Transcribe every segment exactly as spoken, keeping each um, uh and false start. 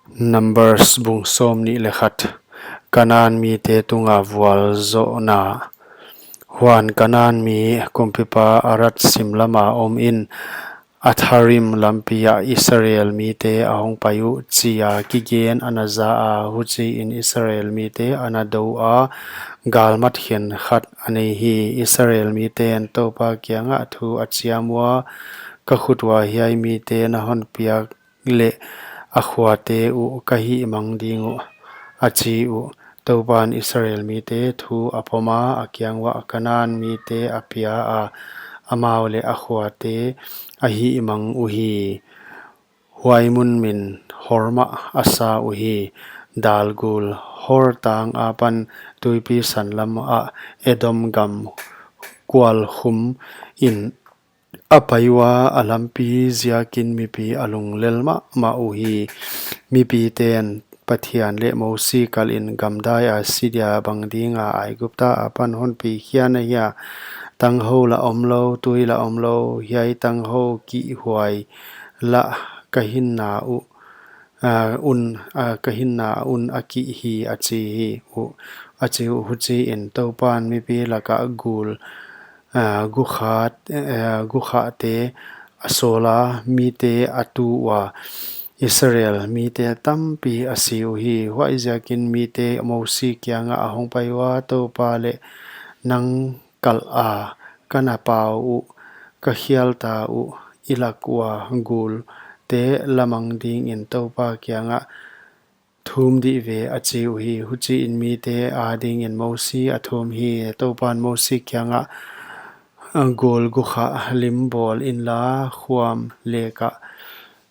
Numbers bung sawmnih leh khat. Kanan mite tunga vualzohna. Huan Kanan mi kumpipa Arad simlama omin Atharim lampi ah Israel mite a hongpai uh, chia kigen ana za a, huchiin Israel mite ana dou a, galmat khenkhat a nei hi. Israel miten Toupa kiangah thu a chiam ua, Ka khut ua hiai mite na honpiak leh a khuate uh ka hihmang ding uh, a chi uh. Toupan Israel mite thu a poma, a kiang uah Kanan mite a pia a, amau leh a khuate a hihmang uhi. Huai mun min Hormah a sa uhi. Dalgul Hor tang apan tuipi sanlam ah Edom gam kualkhum in a pai ua, a lampi ziakin mipi a lunglel mahmah uhi. Mipiten Pathian leh Mosi kalin, Gamdai a si dia bang dinga Aigupta apan honpi khia na hia? Tanghou lah omlou, tui lah omlou, hiai tanghou kihhuai lah ka hinna uh, ah, un, ah, ka hinna un a kih hi, a chi hi uh, a chi uh. Huchiin Toupan mipi laka gul, ah, gukhat, ah, gukhate a sawla, mite a tu ua, Israel mite tampi a si uhi. Huaiziakin mite Mosi kiangah a hongpai ua, Toupa leh nang kalh a ka na pau uh, ka khialta uh, i lak ua gulte la mang dingin Toupa kiangah thum dih ve, a chi uhi. Huchiin mite adingin Mosi a thum hi. Toupan Mosi kiangah, Gul gukha lim bawl inla, khuam lekah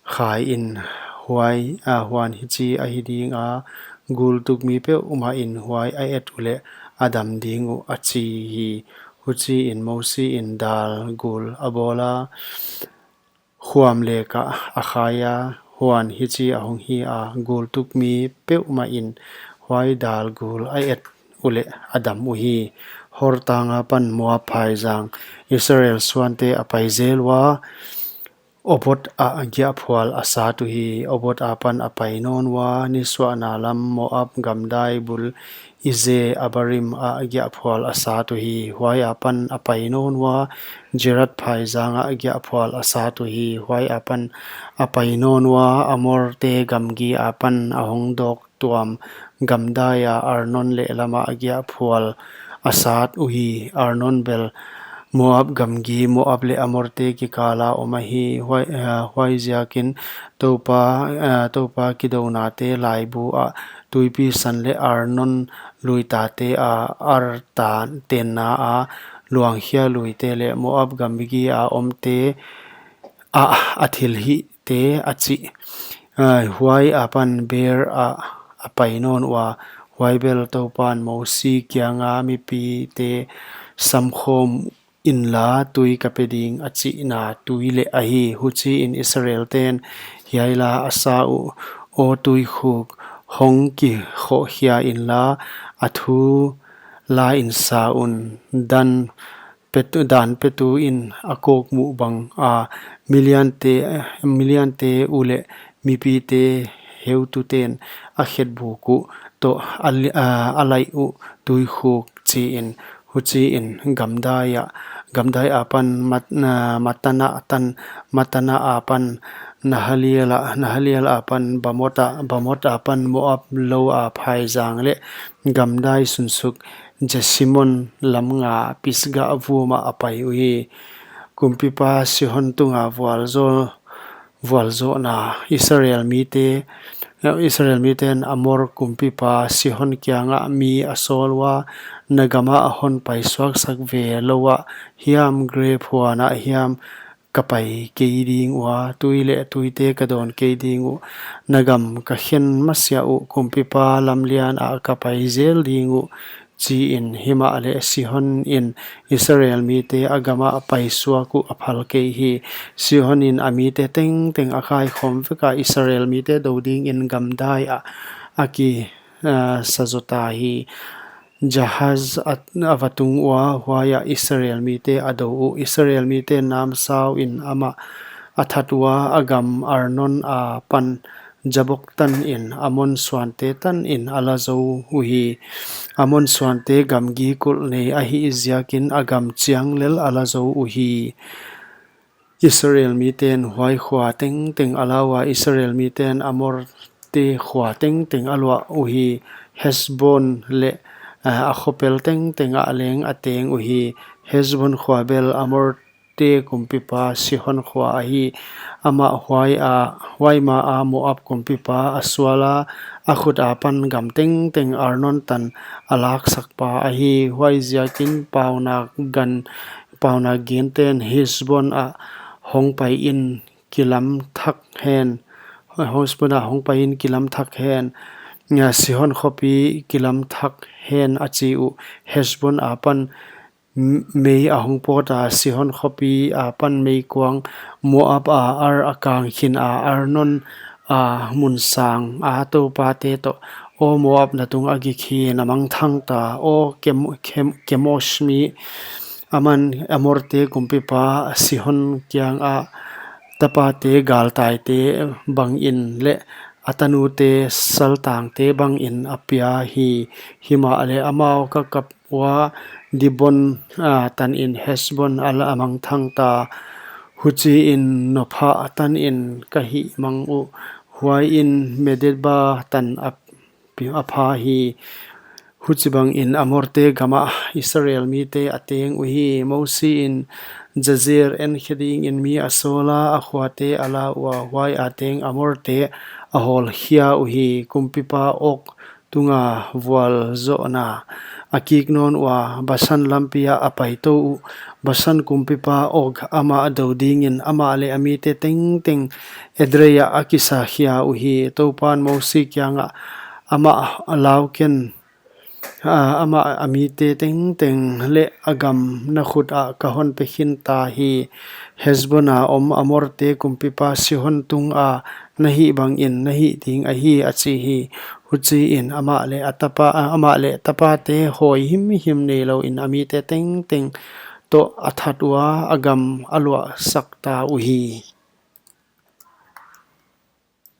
khai in, huai, ah, huan hichi ahi dinga, gul tukmi peuhmahin huai a et uleh a dam ding uh, a chi hi. Huchiin Mosi in dal gul a bawl a, khuam lekah a khai a, huan hichi a hong hi a, gul tukmi peuhmahin huai dal gul a et uleh a dam uhi. Hor tang apan Moab phaizang Israel suante a pai zel ua, Obot ah giahphual a sat uhi. Obot apan a pai nawn ua, nisuahna lam Moab gamdai bul Iye-abarim ah giahphual a sat uhi. Huai apan a pai nawn ua, Zered phaizang ah giahphual a sat uhi. Huai apan a pai nawn ua, Amorte gamgi apan a hong dawk tuam gamdai a Arnon lehlam ah giahphual a sat uhi. Arnon bel Moab gamgi, Moab leh Amorte kikala om ahi. Huai, ah, huaiziakin Toupa, ah, Toupa kidounate laibu ah, tuipi san leh Arnon lui tate a, Ar ta tenna a luangkhia luite leh Moab gamgi a omte ah a thilhihte, a chi. Ah, huai apan Beer ah a pai nawn ua, huai bel Toupan Mosi kianga, Mipite samkhawm inla, tui ka pe ding, a chihna tui leh ahi. Huchiin Israelten hiai la a sa uh, Aw tuikhuk, hong kikhohkhia inla, a thu la insa un, dan petu, dan petu in a kawkmuh banga, miliante, miliante uh leh mipite heututen a khetbuk uh toh a li-, a, a laih uh tuikhuk, chiin. Huchiin gamdai ah, gamdai apan Mat-, ah, Matana tan, Matana apan Nahaliel ah, Nahaliel apan Bamot ah, Bamot apan Moab lou a phaizang leh gamdai sunsuk Jesimon lam nga Pisga vum ah a pai uhi. Kumpipa Sihon tunga vualzawl, vualzohna. Israel mite, Israel miten Amor kumpipa Sihon kiangah mi a sawl ua, Na gam ah hon paisuaksak ve lou ah hiam, grep huan ah hiam ka pai kei ding ua, tui leh tuite ka dawn kei ding uh, na gam ka khen masiah uh, kumpipa lamlian ah ka pai zel ding uh, chiin. Himahleh Sihon in Israel mite a gam ah paisuak uh a phal kei hi. Sihon in a mite tengteng a kaikhawm vek a, Israel mite dou dingin gamdai ah a ki, ah, sa zota hi. Jahaz a, a va tung ua, huai ah Israel mite a dou uh. Israel mite namsau in amah a that ua, a gam Arnon apan Jabok tanin Amon suante tanin a la zou uhi. Amon suante gamgi kulh nei ahih ziakin a gam chiang lel a la zou uhi. Israel miten huai khua tengteng a la ua, Israel miten Amorte khua tengteng a luah uhi. Hesbon leh, eh, a khopel tengteng ah leng a teng uhi. Hesbon khua bel Amorte kumpipa Sihon khua ahi. Amah huai a, huai ma a Moab kumpipa a sual a, a khut apan gam tengteng Arnon tan a laksak pa ahi. Huaiziakin paunak gan, paunak ginten Hesbon ah hong pai in kilam thak hen, Hesbon ah hong pai in kilam thak hen, Sihon khopi kilam thak hen a chi uh. Hesbon apan mei a hong pawt a, Sihon khopi apan meikuang, Moab a Ar a kang khin a, Arnon a mun sang a Toupate toh, aw Moab, na tung a gik hi, na mangthang ta, aw Kem-, Kem-, Kemosh mi, Amon, Amorte kumpipa Sihon kiangah tapate galtaite bangin leh a tanute saltangte bangin a pia hi. Himahleh amau ka kap ua, Dibon, ah, tanin Hesbon a la mangthang ta. Huchiin Nophah tanin ka hihmang uh, huaiin Medeba tan a pi-, a pha hi. Huchibangin Amorte gamah Israel mite a teng uhi. Mosiin Jazer En khe dingin mi a sawl a, a khuate a la ua, huai a teng Amorte a hawlkhia uhi. Kumpipa Og tunga vualzohna a kik nawn ua, Basan lampi ah a paitou uh. Basan kumpipa Og amah a dou dingin amah leh a mite tengteng Edrei ah a kisakhia uhi. Toupan Mosi kiangah, amah lau ken, ah, amah a mite tengteng leh a gam na khut ah ka hon pe khin ta hi. Hesbon a om Amorte kumpipa Sihon tunga na hih bangin na hih ding ahi, a chi hi. Huchiin amah leh a tapa, ah, amah leh tapate hawi himhim neilouin a mite tengteng toh a that ua, a gam a luahsak ta uhi.